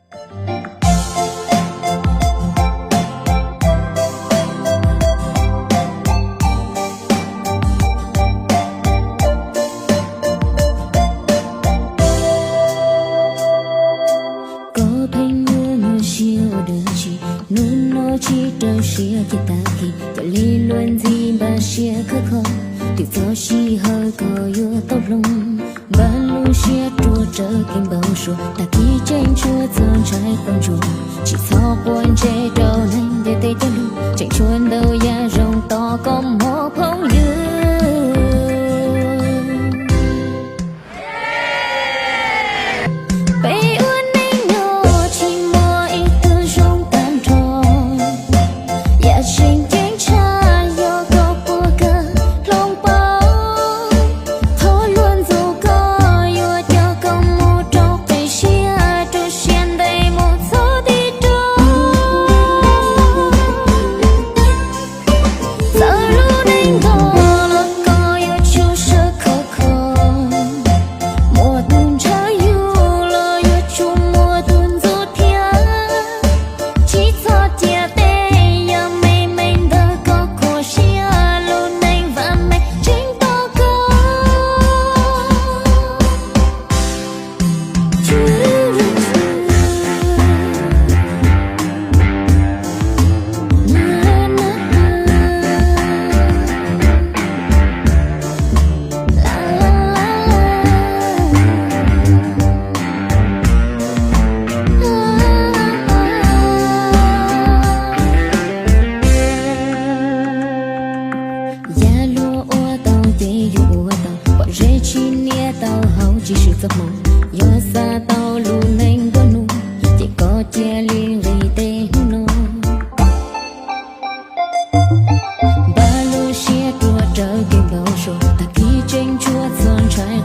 Koj pheej muaj nyuaj siab ua dab tsi? Hnub no tsis rau siab ces tag kis, cia li luag ntxhi npaj siab khawb kho, twb txog sij hawm koj yuav tau hloov. Npaj lub siab rua rawv kev npau suav, tag kis tseem tshuav txog ntshai quaj ntsuag, tsis txhob quav ntsej rau neeg ntiaj teb cog lus, tseem tshuav ntau yam zoo tos koj mog phooj ywg. Peb ua neej nyob tsis muaj ib tug zoo tag nrho, yam tseem ceeb tshaj yog koj puas kawm hloov pauv. Thov luag ntxub koj yuav coj koj mus rau qis siab, rau siab ntev mus txog tib rau. Txawm lub neej ntau los koj yuav tsum sawv khov kho, muaj tus ntshaw yug los yuav tsum muaj tus ntxub thiab. Tsis txhob cia tej yam me me ntawd koj khuav siab, lub neej vam meej tseem tos koj. Yam luag ua tau ces yus ua tau, pom zeb tsis nias tau hauv tsis swm txoj hmoo. Yog xav tau lub neej nplua nuj ces koj cia li nqis tes hnub no. Npaj lub siab rua rawv kev npau suav, tag kis tseem tshuav txog ntshai